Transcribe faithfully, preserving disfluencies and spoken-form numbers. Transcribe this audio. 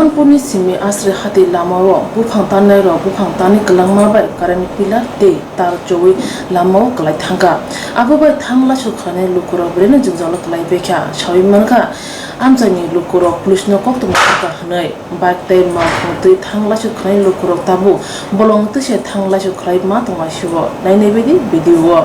Rampurni simi Asri Hati lamao buphang tannairok buphang tanwi kwlangma bai current pillar tei tar chowi lamao kwlai thangkha. Abo bai thang laisuk khlainai lukurok belai no jwngjalo kwlai baikha. Sawi mankha, amchaini lukurok police no koktwma kha hwnwi. Bike tei malkhung twi thang laisuk khlainai lukurok tabuk bolong twi se thang laisuk khlai ma tongma sio. Nainai baidi video o.